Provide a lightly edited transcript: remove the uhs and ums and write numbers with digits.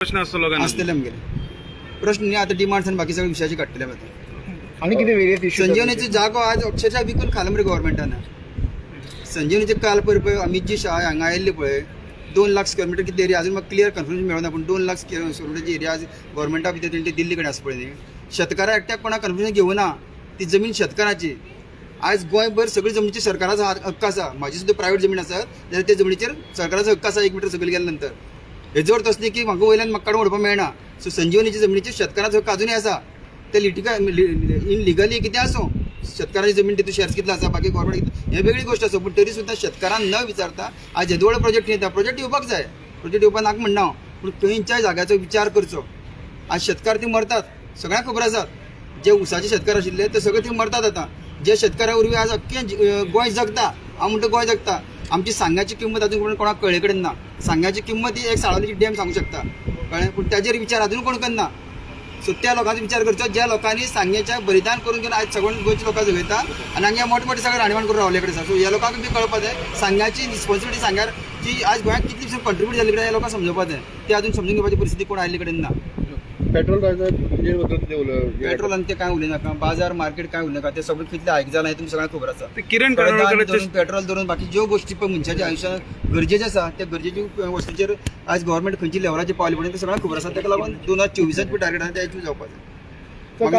प्रश्न आसतलो काय ना? आसतले आमगेले प्रश्न न्ही, आतां डिमांड्स आनी बाकी सगळे विशयाचे काडटले आतां. आणि किती वेरियस इश्यू? संजीवनीचो जागो आज अक्षरशः विकून खाला मरे गव्हर्मेंटान. संजीवनीचे काल पयर पळय अमितजी शाह हांगा आयिल्ले पळय, 2 लाख स्क्वेअर मिटर कितें एरिया, अजून म्हाका क्लियर कन्फर्मेशन मेळना, पूण 2 लाख स्क्वेअर मिटरची एरिया आज गव्हर्मेंटा भितर तेणी दिल्ली कडेन आसा पळय न्ही. शेतकारां एकट्याक कोणाक कन्फ्युजन घेवना, ती जमीन शेतकाराची. आज गोंयभर सगळी जमनीचेर सरकाराचो हक्क आसा. म्हाजी सुद्दां प्रायवेट जमीन आसा जाल्यार त्या जमनीचेर सरकाराचो हक्क आसा 1 मिटर सकयल गेल्या नंतर. हेजो अर्थ असो न्ही की म्हाका वयल्यान म्हाका काडून उडोवपाक मेळना. सो संजीवनीच्या जमनीचेर शेतकाराचो हक्क अजुनूय आसा. ते लिटिका इन लिगली कितें आसूं, शेतकाराची जमीन तितून शेअर्स कितले आसा, बाकी गव्हर्मेंट कितले, हे वेगळी गोश्ट आसा. पूण तरी सुद्दां शेतकारान न विचारता आज येदो व्हडलो प्रोजेक्ट येता. प्रोजेक्ट येवपाक जाय, प्रोजेक्ट येवपाक नाका म्हणना हांव, पूण खंयच्याय जाग्याचो विचार करचो. आज शेतकार ती मरतात, सगळ्यांक खबर आसात. जे ऊसाचे शेतकार आशिल्ले ते सगळे थंय मरतात आतां. जे शेतकारा वरवीं आज अख्खें गोंय जगता, हांव म्हणटा गोंय जगता. आमची सांग्याची किंमत अजून कोण कोणाक कळ्ळे कडेन ना. सांग्याची किंमत ही एक साळोलीची डॅम सांगू शकता, कळ्ळें? पूण ताजेर विचार अजून कोण करना. सो त्या लोकांचो विचार करचो ज्या लोकांनी सांग्याच्या बलिदान करून घेवन आयज सगळ्या गोंयच्या लोकांक जगयता आनी हांगा मोठे मोठे सगळे राणीबाण करून रावले कडेन आसा. सो ह्या लोकांक बी कळपाक जाय सांग्याची रिस्पॉन्सिबिलिटी, सांग्यार जी आज गोंयांत कितली कंट्रिब्यूट जाल्ली कडेन ह्या लोकांक समजोवपाक जाय. ते अजून समजून घेवपाची परिस्थिती कोण आयिल्ले कडेन ना. पेट्रोल बद्दल कितें उलय? पेट्रोल आनी ते काय उलयनाका, बाजार मार्केट काय उलयनाका. ते सगळें कितलें हायक जालां हें तुमकां सगळ्यांक खबर आसा. ते किरण धान कानोळकराचे धरून, पेट्रोल धरून बाकी ज्यो गोष्टी पळय मनशाच्या आयुश्यांत गरजेच्यो आसा, त्या गरजेच्या वस्तूचेर आज गव्हर्मेंट खंयची लेवलाचेर पावली पळय तें सगळ्यांक खबर आसा. ताका लागून 2024 टार्गेट आसा, ते अचीव जावपाक जाय.